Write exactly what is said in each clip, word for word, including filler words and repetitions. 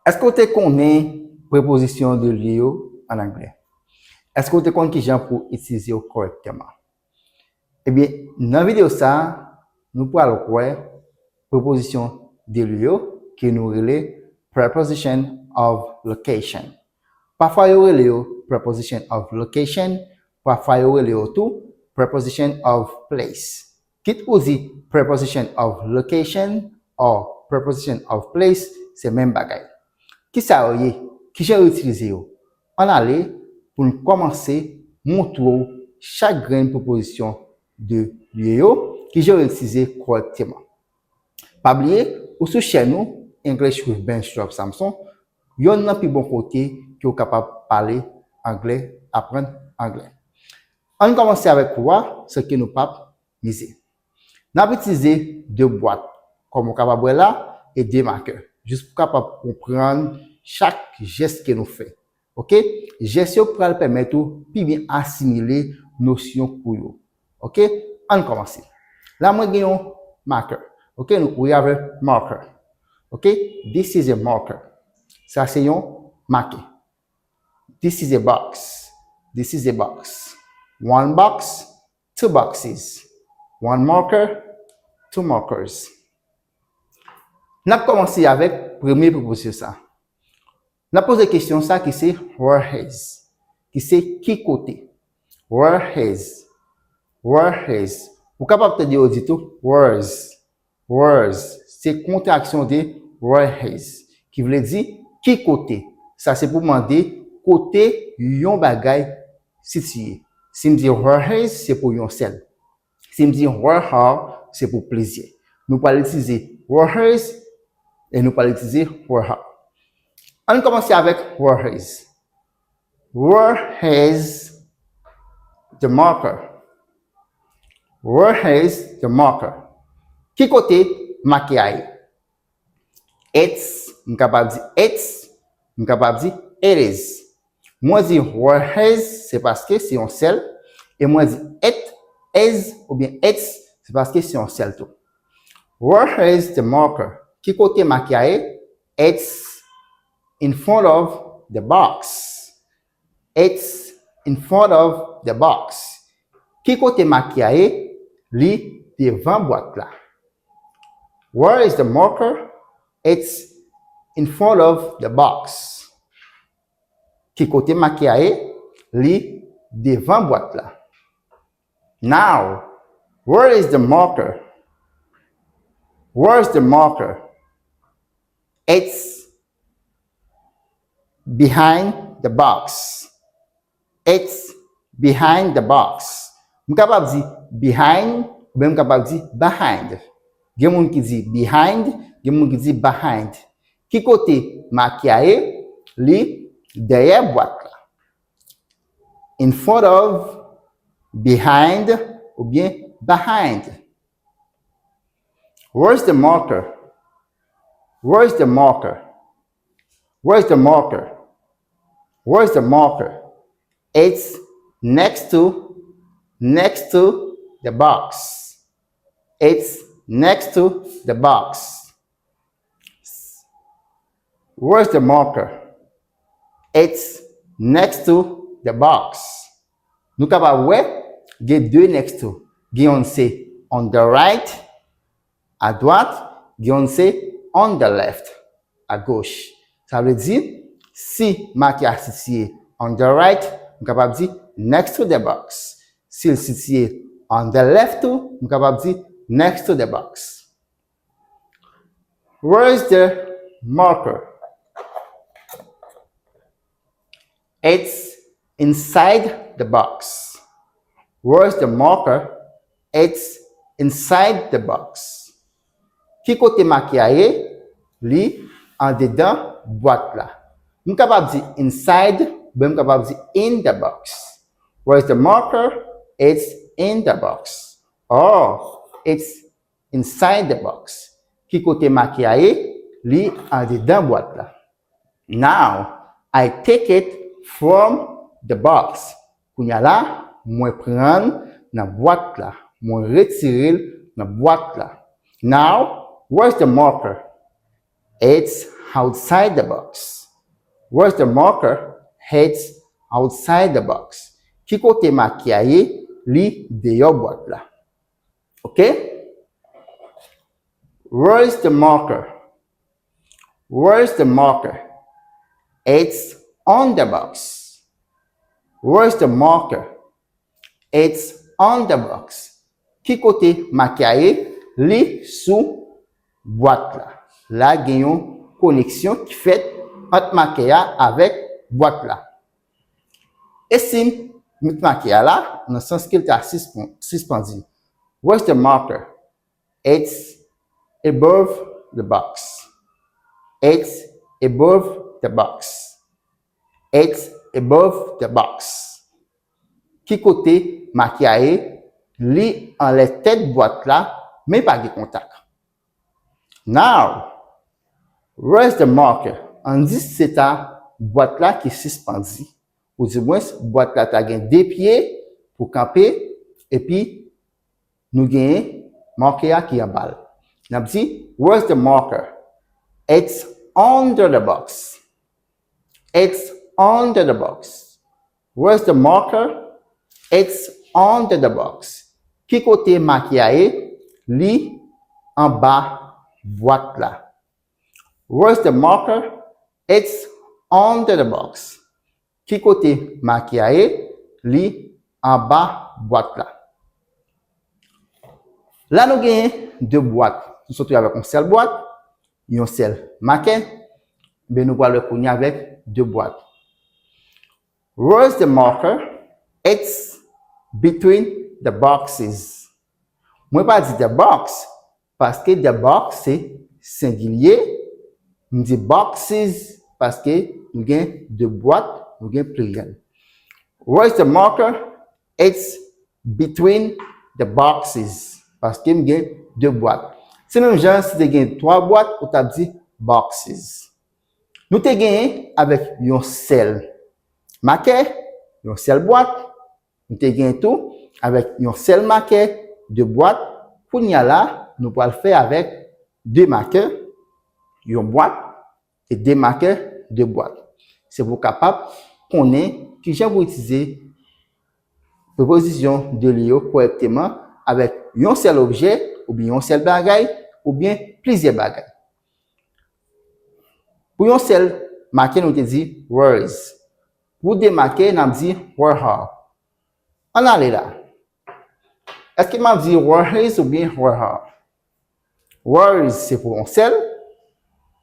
Èske w te konnen prepozisyon de lye yo ann anglè? Èske w te konn kijan pou w itilize yo kòrèkteman? Ebyen, nan videyo sa a, nou pral wè prepozisyon de lye yo ke nou rele preposition of location. Pafwa yo rele yo preposition of location, pafwa yo rele yo tou preposition of place. Kit ou di preposition of location or preposition of place, se menm bagay. Kisa yo ye? Kijan yo itilize yo? Ann ale pou n kòmanse montre w chak grenn prepozisyon de lye yo, kijan yo itilize kòrèkteman. Pa bliye, ou sou chèn nou, English with Benstrop Samson, yonn nan pi bon kote ke w kapab pale anglè, aprann anglè. Ann kòmanse avèk kou a, san ke nou p ap mize. N ap itilize de bwat, kòm ou kapab wè la, e de makè, jis pou w kapab konprann chak jès ke nou fè. Oke? Jès yo pral pèmèt ou pi byen asimile nosyon kou yo. Oke? Ann kòmanse. La, mwen gen yon makè. Oke? Nou, we have a marker. Oke? This is a marker. Sa se yon makè. This is a box. This is a box. One box, two boxes. One marker, two markers. N ap kòmanse avèk premye prepozisyon sa. N ap poze kesyon sa ki se where is, ki se ki kote. Where is? Where is? Ou kapab tande yo di tou where's. Where's se kontraksyon de where is, ki vle di ki kote. Sa se pou mande kote yon bagay sitiye. Si m di where is, se pou yon sèl. Si m di where are, se pou plizyè. Nou pral itilize where is e nou pral itilize where are. Ann kòmanse avèk where is. Where is the marker? Where is the marker? Ki kote makè a ye? It's, m kapab di it's, m kapab di it is. Mwen di where is, se paske se yon sèl, e mwen di it is oubyen its, se paske se yon sèl tou. Where is the marker? Ki kote makè a ye? It's in front of the box. It's in front of the box. Ki kote makè a ye? Li devan bwat la. Where is the marker? It's in front of the box. Ki kote makè a ye? Li devan bwat la. Now, where is the marker? Where's the marker? It's behind the box. It's behind the box. M kapab di behind oubyen m kapab di behind. Gen moun ki di behind, gen moun ki di behind. Ki kote makè a ye? Li dèyè bwat la. In front of, behind, oubyen behind. Where's the marker? Where's the marker? Where's the marker? Where's the marker? It's next to, next to the box. It's next to the box. Where's the marker? It's next to the box. Nou kapab wè, gen de next to. Gen yon se on the right, a dwat, gen yon se on the left, a goch. Sa vle di, si makè a sitiye on the right, m kapab di next to the box. Si l sitiye on the left tou, m kapab di next to the box. Where is the marker? It's inside the box. Where's the marker? It's inside the box. Ki kote makè a ye? Li andedan bwat la. M kapab di inside, oubyen m kapab di in the box. Where's the marker? It's in the box. Or, it's inside the box. Ki kote makè a ye? Li andedan bwat la. Now, I take it from the box. Kounye a la, mwen pran l nan bwat la. Mwen retire l nan bwat la. Now, where's the marker? It's outside the box. Where's the marker? It's outside the box. Ki kote make a ye? Li deyò bwat la. Ok? Where's the marker? Where's the marker? It's on the box. Where's the marker? It's on the box. Ki kote make a ye? Li sou bwat la. La gen yon koneksyon ki fèt ant make a avèk bwat la. E si m met make a la, nan sans ke l ta sispan- sispann di, Where's the marker? It's above the box. It's above the box. It's above the box. Ki kote make a ye? Li anlè tèt bwat la, men pa gen kontak. Now, where's the marker? Ann di se ta bwat la ki sispann di. Oudimwens, bwat la ta gen de pye pou kanpe, epi nou genyen make a ki anba l. N ap di, Where's the marker? It's under the box. It's under the box. Where's the marker? It's under the box. Ki kote make a ye? Li anba bwat la. Where's the marker? It's under the box. Ki kote make a ye? Li anba bwat la. La nou genyen de bwat. Nou soti avèk yon sèl bwat, yon sèl make, men nou pral wè kounye a avèk de bwat. Where's the marker? It's between the boxes. Mwen pa di the box, paske the box se sengilye. M di boxes, paske nou gen de bwat, nou gen pliryèl. Where's the marker? It's between the boxes. Paske m gen de bwat. Se menm jan si te gen twa bwat, ou t ap di boxes. Nou te genyen avèk yon sèl make, yon sèl bwat. Nou te genyen tou avèk yon sèl make, de bwat. Kounye a la, nou pral fè avèk de make, yon bwat, e de make, de bwat. Se pou w kapab konnen kijan pou itilize prepozisyon de li yo kòrèkteman avèk yon sèl objè, oubyen yon sèl bagay, oubyen plizyè bagay. Pou yon sèl make, nou te di where's. Pou de make, n ap di where are. Ann ale la. Èske m ap di where is oubyen where are? Where is se pou yon sèl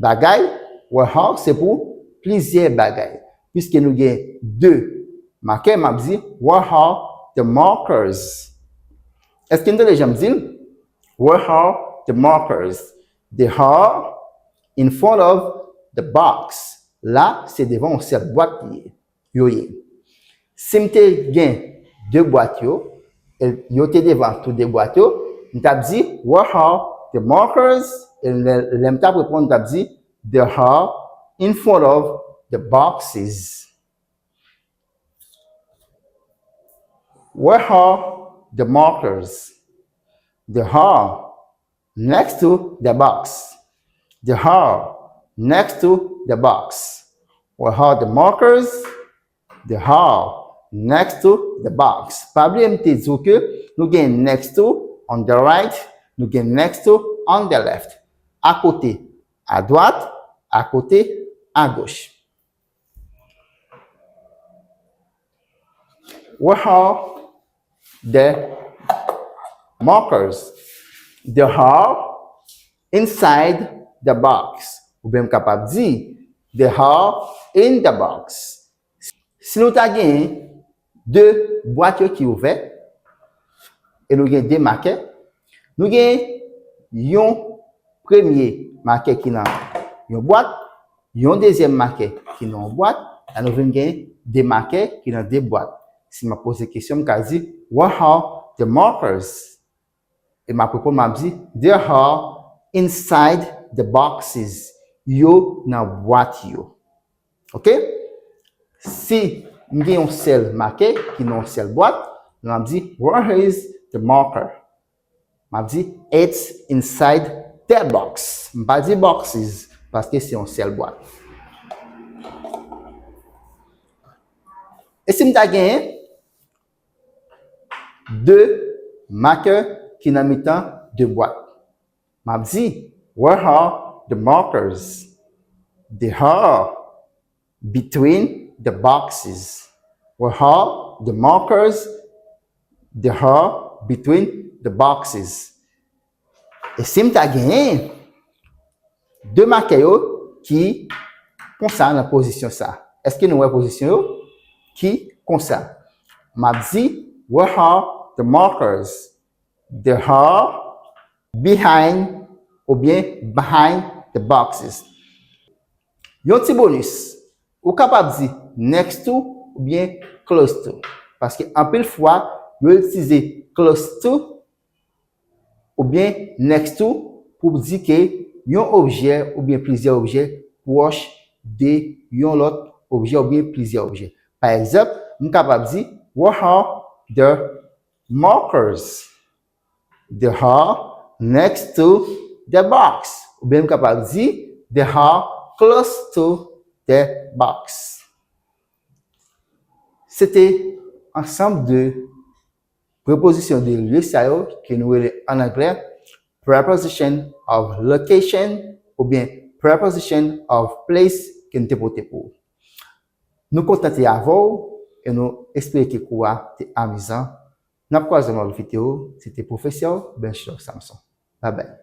bagay, where are se pou plizyè bagay. Piske nou gen de make, m ap di where are the markers? Èske n tande jan m di l? Where are the markers? They are in front of the box. La, se devan yon sèl bwat li ye, yo ye. Si m te gen de bwat yo, e yo te devan tou de bwat yo, m t ap di, where are the markers? E lè, lè m t ap reponn, m t ap di, they are in front of the boxes. Where are the markers? They are next to the box. They are next to the box. Where are the markers? They are next to the box. Pa bliye m te di w ke nou gen next to on the right, nou gen next to on the left. Akote, adwat, akote, agoch. Where are the markers? They are inside the box. Oubyen m kapab di, they are in the box. Si nou ta gen de bwat yo ki ouvè, e nou gen de make, nou gen yon premye make ki nan yon bwat, yon dezyèm make ki nan yon bwat, la nou vin gen de make ki nan de bwat. Si m ap poze kesyon, m ka di, where are the markers? E m ap reponn, m ap di, they are inside the boxes. Yo nan bwat yo. Ok? Si m gen yon sèl make ki nan yon sèl bwat, m ap di, where is the marker? M ap di, it's inside the box. M pa di boxes. paske se yon sèl bwat. E si m ta genyen de makè ki nan mitan de bwat? M ap di, where are the markers? They are between the boxes. Where are the markers? They are between the boxes. E si m ta genyen de makè yo ki konsa nan pozisyon sa? Èske nou wè pozisyon yo ki konsa? M ap di, where are the markers? They are behind oubyen behind the boxes. Yon ti bonus, ou kapab di next to oubyen close to. Paske anpil fwa, yo itilize close to oubyen next to pou di ke yon objè oubyen plizyè objè pwòch de yon lòt objè oubyen plizyè objè. Pa egzanp, m kapab di, where are the markers? They are next to the box. Oubyen m kapab di, they are close to the box. Se te ansanm de prepozisyon de lye sa yo ke nou rele an anglè preposition of location oubyen preposition of place ke n te pote pou ou. Nou kontan te avè w e nou espere ke kou a te amizan. N ap kwaze nan lòt videyo. Se te pwofesè w, Benchor Samson. Babay.